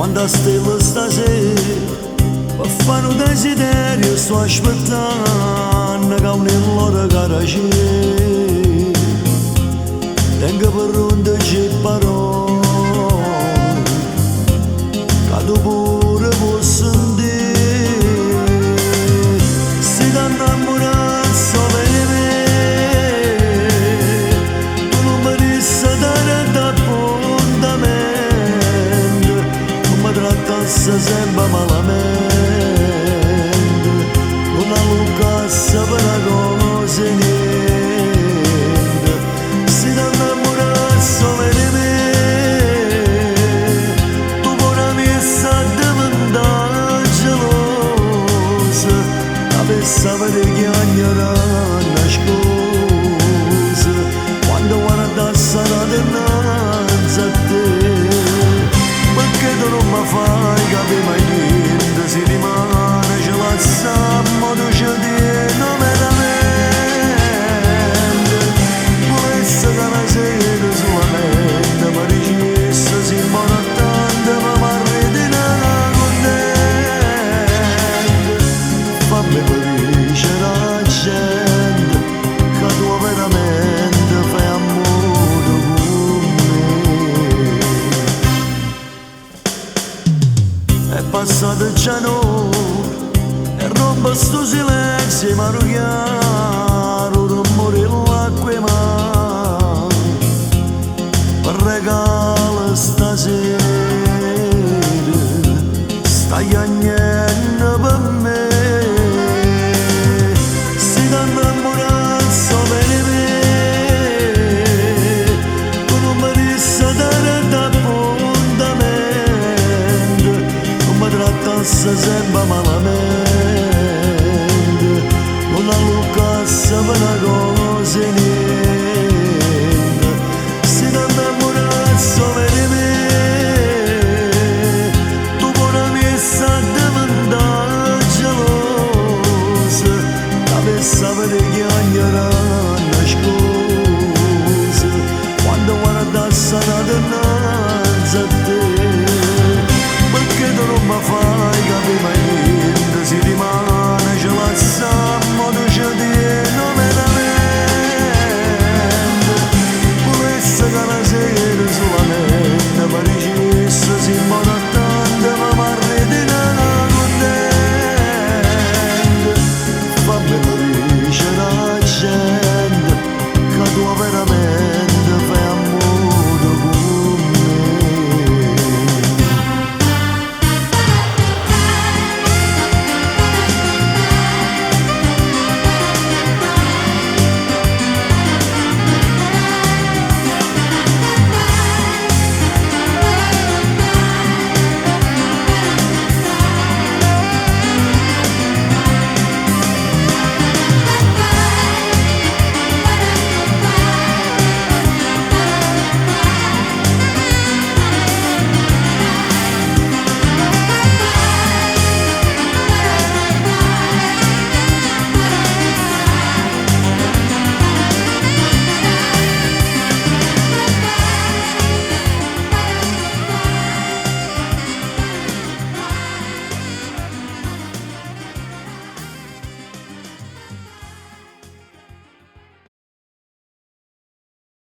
Quanta stelle stasera Per fare un desiderio sto aspettando Che un'ora cara c'è. Tengo per 11 parole Che tu pure puoi sentire. Si t'innamorasse per me, tu non mi dissi dare d'appuntamento, non mi trattassi sempre malamente, non allucassi per una cosa niente. Si t'innamorasse per me, tu pure mi sai diventare gelosa, avessi avere chiagnere nascosa, quando guardassi la dinanzi a te. Perché tu non mi fai capire mai niente, si rimane ce la siamo, tu ci tieni veramente. Volessi che una sera solamente mi dicessi si buona tanto, ma mi contento. Fammi dicere alla gente che tu veramente fai amore con me. È passata già un'ora e rompe sto silenzio, ma non chiaro il rumore dell'acqua e mare. Per regalo stasera stai a